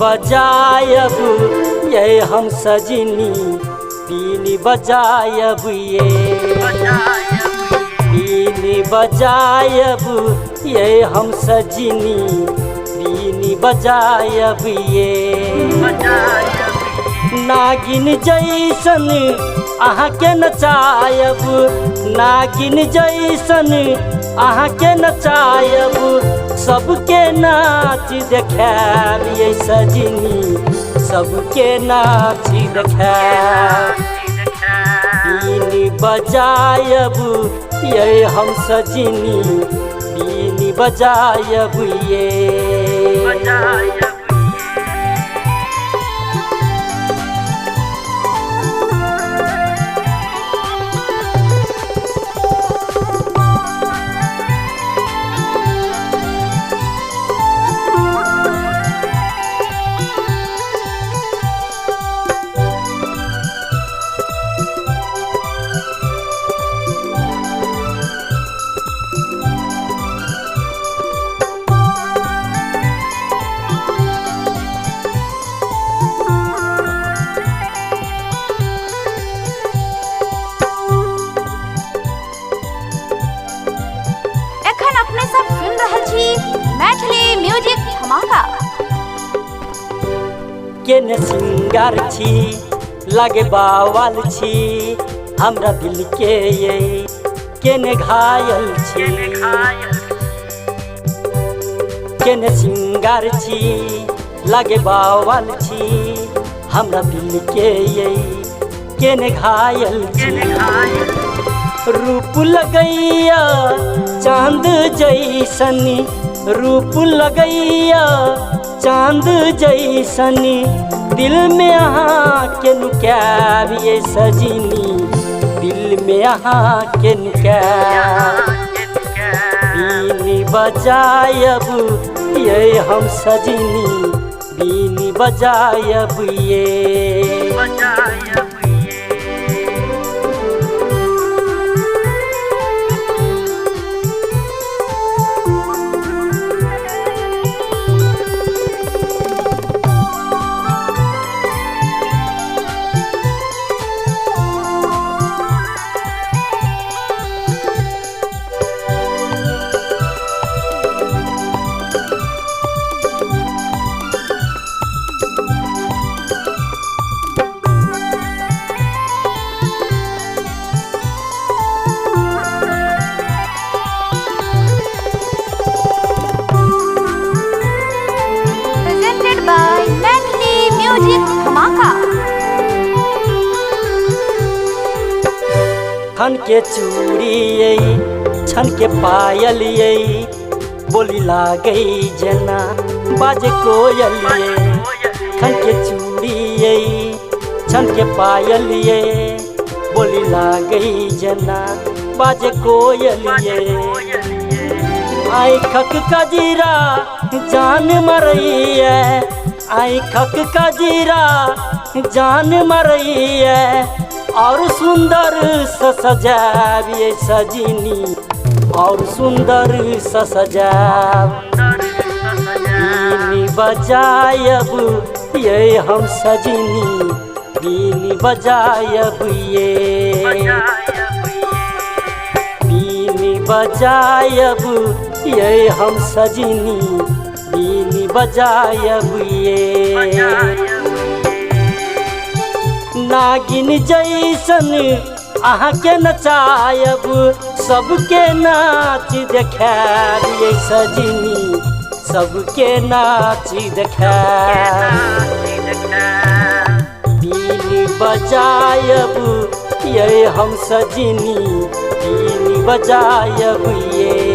बजायब ये हम सजनी, बीन बजायब ये, बीन बजायब ये हम सजनी, बीन बजायब ये। नागिन जैसन अहाँ के नचायब, नागिन जैसन अहाँ के नचायब, सबके नाच देखायब ये सजनी, सबके नाच देखायब। बीन बजायब ये हम सजनी, बीन बजायब ये। एखन अपने सब सुन रहल छी मैथिली म्यूजिक धमाका। केने सिंगार छी लागे बावल छी, हमरा दिल के ये केने घायल छी। केने सिंगार छी लागे बावल छी, हमरा दिल के ये केने घायल छी। रूप लगैया चांद जैसन, रूप लगैया चांद जैसन, दिल में अहाँ के नुकायब ये सजनी, दिल में अहाँ के नुकायब। बीन बजायब ये हम सजनी, बीन बजायब ये। Presented by Maithili music Dhamaka. खन के चूड़ी ये, छन के पायल ये, बोली लागै जेना बाजे कोयल ये। खन के चूड़ी ये, छन के पायल ये, बोली लागै जेना बाजे कोयल ये। आँखक कजरा जान मरैया, आँखक कजरा जान मरैया, और सुंदर स सजायब ये सजनी, और सुंदर स सजायब। बीन बजायब ये हम सजनी, बीन बजायब ये। बीन बजायब ये हम सजनी, बीन बजायब ये। नागिन जैसन अहाँ के नचायब, सबके नाच देखायब ये सजनी, सबके नाच देखायब। बीन बजायब ये हम सजनी, बीन बजायब ये।